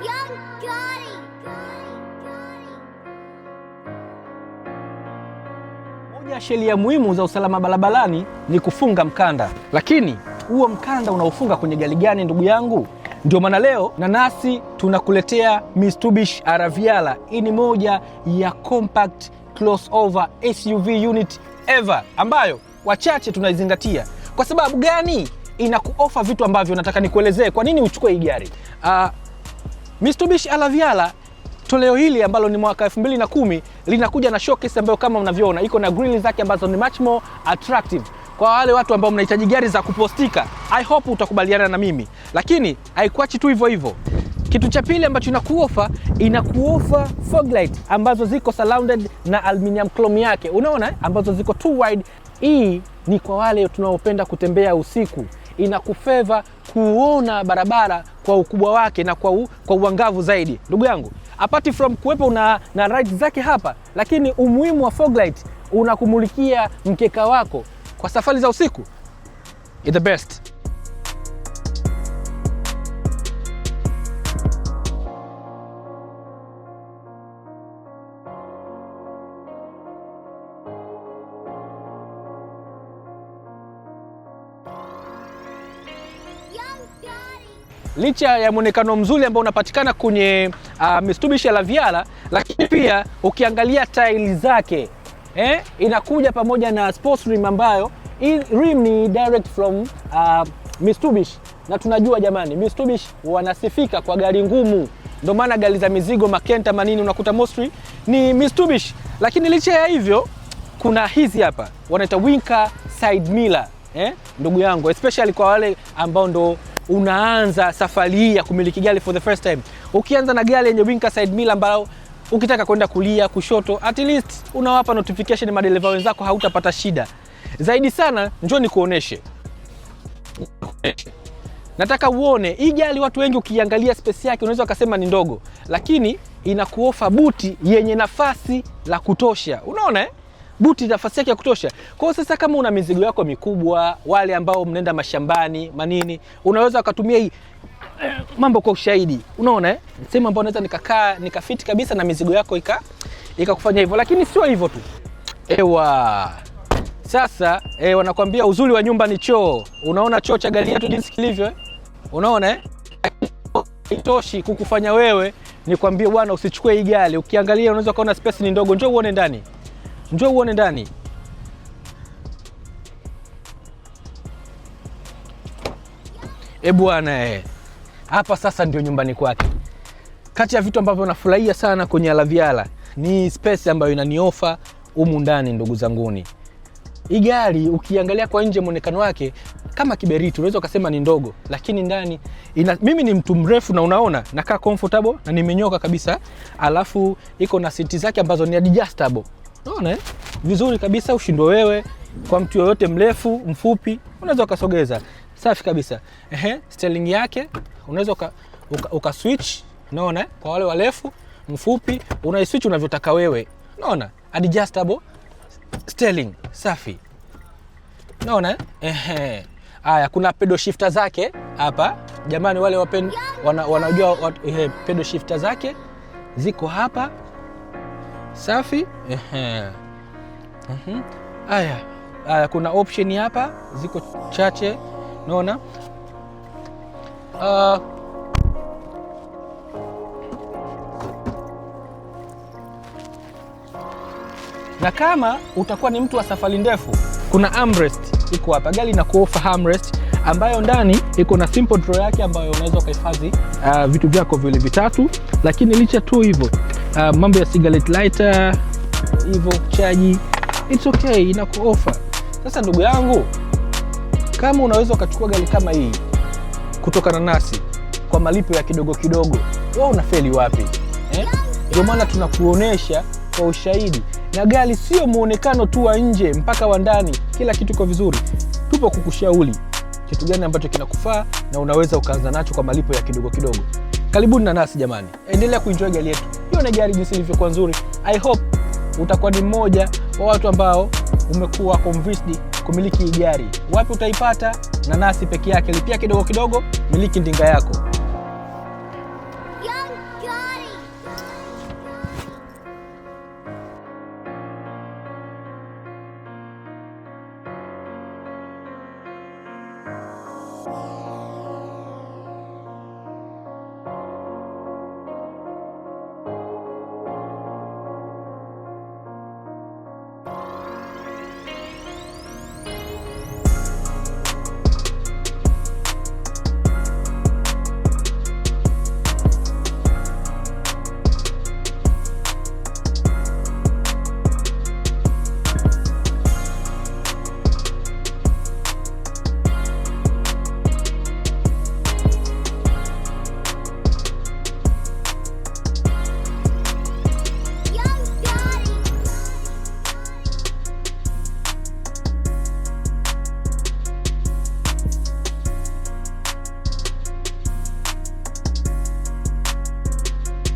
Young Gotti. Moja ya sheria muhimu za usalama barabarani ni kufunga mkanda, lakini huo mkanda unaofunga kwenye gari gani, ndugu yangu? Ndio maana leo Nanasi tunakuletea Mitsubishi Araviala. Hii ni moja ya compact crossover SUV unit ever ambayo wachache tunaizingatia. Kwa sababu gani? Inakuofa vitu ambavyo nataka nikuelezee kwa nini uchukue hii gari. Mitsubishi Araviala toleo hili ambalo ni mwaka 2010 linakuja na showcase ambayo kama mnavyoona iko na grill zake ambazo ni much more attractive kwa wale watu ambao mnahitaji gari za kupostika. I hope utakubaliana na mimi, lakini haikuachi tu hivyo hivyo. Kitu cha pili ambacho inakuofa fog light ambazo ziko surrounded na aluminium chrome yake, unaona eh? Ambazo ziko too wide. Hii ni kwa wale tunaopenda kutembea usiku, inakufavor kuona barabara kwa ukubwa wake na kwa uangavu zaidi. Ndugu yangu, apart from kuwepo na light zake hapa, lakini umuhimu wa fog light unakumulikia mkeka wako kwa safari za usiku is the best. Young Gotti. Licha ya mwonekano mzuri ambao unapatikana kwenye Mitsubishi Araviala, lakini pia ukiangalia tairi zake inakuja pamoja na sports rim ambayo hii rim ni direct from Mitsubishi, na tunajua jamani, Mitsubishi wanasifika kwa gari ngumu, ndio maana gari za mizigo makenta manini unakuta mostly ni Mitsubishi. Lakini licha ya hivyo kuna hizi hapa wanaita winker side mirror, ndugu yangu, especially kwa wale ambao ndo unaanza safari hii ya kumiliki gari for the first time. Ukianza na gari yenye winker side mirror ambayo ukitaka kwenda kulia kushoto, at least unawapa notification madereva wenzako, hautapata shida zaidi sana. Njoo nikuoneshe, nataka uone hii gari. Watu wengi ukiangalia space yake unaweza ukasema ni ndogo, lakini inakuofa buti yenye nafasi la kutosha. Unaona eh? Buti nafasi yake ya kutosha. Kwa hiyo sasa, kama una mizigo yako mikubwa, wale ambao mnaenda mashambani manini, unaweza ukatumia hii mambo kwa ushahidi. Unaona eh? Sehemu ambayo unaweza nikakaa nikafiti kabisa na mizigo yako ikakufanya hivyo, lakini sio hivyo tu. Ewa. Sasa wanakwambia uzuri wa nyumba ni choo. Unaona choo cha gari yetu jinsi kilivyo eh? Unaona eh? Haitoshi kukufanya wewe nikwambie bwana usichukue hii gari. Ukiangalia unaweza kuona space ni ndogo. Njoo uone ndani. Njoo uone ndani. E bwana eh. Hapa sasa ndio nyumbani kwake. Kati ya vitu ambavyo nafurahia sana kwenye Araviala ni space ambayo inaniofa humu ndani, ndugu zanguni. Hii gari ukiangalia kwa nje muonekano wake kama kiberiti, unaweza ukasema ni ndogo, lakini ndani mimi ni mtu mrefu na unaona nakaa comfortable na nimenyoka kabisa. Alafu iko na siti zake ambazo ni adjustable, unaona eh? Vizuri kabisa, ushindwe wewe kwa mtu yoyote mrefu mfupi, unaweza ukasogeza, safi kabisa. Ehe, steering yake unaweza uka switch, unaona eh? Kwa wale warefu mfupi, unaiswitch unavyotaka wewe, unaona adjustable steering safi, unaona eh? Ehe. Haya, kuna paddle shifter zake hapa jamani, wale wanajua paddle shifter zake ziko hapa safi. Ehe. Haya, haya, kuna option hapa ziko chache, unaona. Na kama utakuwa ni mtu wa safari ndefu, kuna armrest iko hapa. Gari inakuofa armrest ambayo ndani iko na simple drawer yake ambayo unaweza ukahifadhi vitu vyako vile vitatu. Lakini licha tu hivyo, mambo ya cigarette lighter hivyo chaji, it's okay, inakuofa. Sasa ndugu yangu, kama unaweza ukachukua gari kama hii kutoka Nanasi kwa malipo ya kidogo kidogo, wewe unafeli wapi eh? Ndio maana tunakuonesha kwa ushahidi, na gari sio muonekano tu wa nje mpaka wa ndani, kila kitu iko vizuri. Tupo kukushauri kitu gani ambacho kinakufaa na unaweza ukaanza nacho kwa malipo ya kidogo kidogo. Karibuni Nanasi jamani, endelea kuenjoy gari yetu. Hiyo ni gari jinsi ilivyokuwa nzuri. I hope utakuwa ni mmoja wa watu ambao umekuwa convinced kumiliki hii gari. Wapi utaipata? Nanasi peke yake. Lipia kidogo kidogo, miliki ndinga yako.